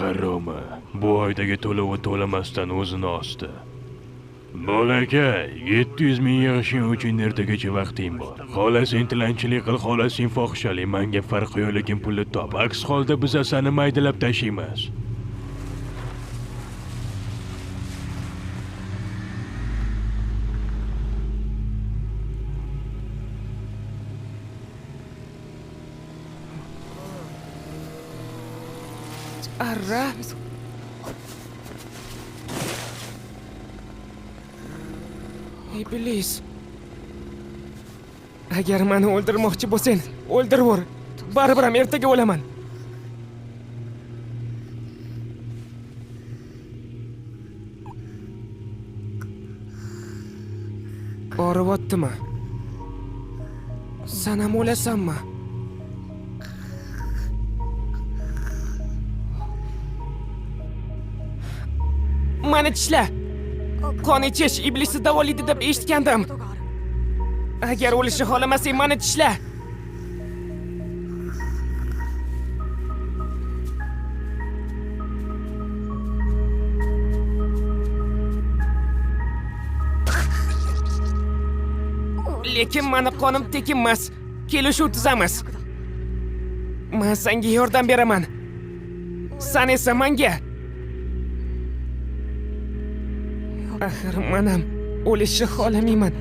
haromi. Bu oydagi to'lovi to'lamasdan o'zini osdi. Bolakay, 700 ming yig'ishing uchun ertagacha vaqting bor. Xohlasang tilanchilik qil, xohlasang fohishalik, menga farqi yo'q, lekin pulni top. Aks holda biz seni maydalab tashlaymiz. Arra! Iblis! Agar meni o'ldirmoqchi bo'lsang, o'ldirvor. Baribir ham ertaga o'laman. Og'riyaptimi? San ham o'lasanmi? Mani tishla! Qon ichish iblisni davolaydi deb eshitgandim. Agar o'lishni xohlamasang, mani tishla! Lekin mani qonim tekin emas. Kelishuv tuzamiz. Men senga yordam beraman. San esa menga. Axir men ham o'lishni xohlamayman.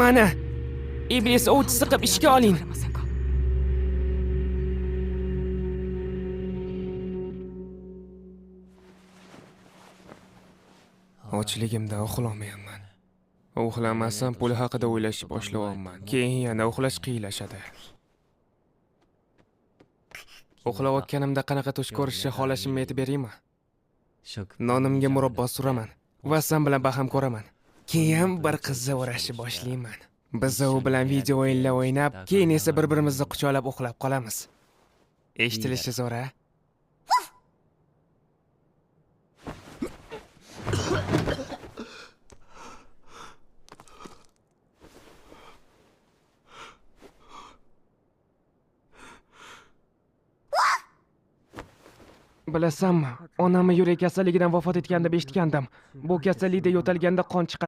Mana iblis ovchisi qilib ishga oling. Ochligimda uxlamayapman. Uxlamasam pul haqida o'ylashni boshlayapman. Keyin yana uxlash qiyinlashadi. Uxlayotganimda qanaqa tush ko'rishni xohlashimni aytib beraymi? Nonimga murabbo suraman va sen bilan baham ko'raman. Keyin bir qizni o'rashni boshlayman. Biz u bilan video o'yinlar o'ynab, keyin esa bir-birimizni quchoqlab uxlab qolamiz. Eshitilishi zo'r, a? Bilasanmi, onamni yurak kasalligidan vafot etgan deb eshitgandim. Bu kasallikda yo'talganda qon chiqadi.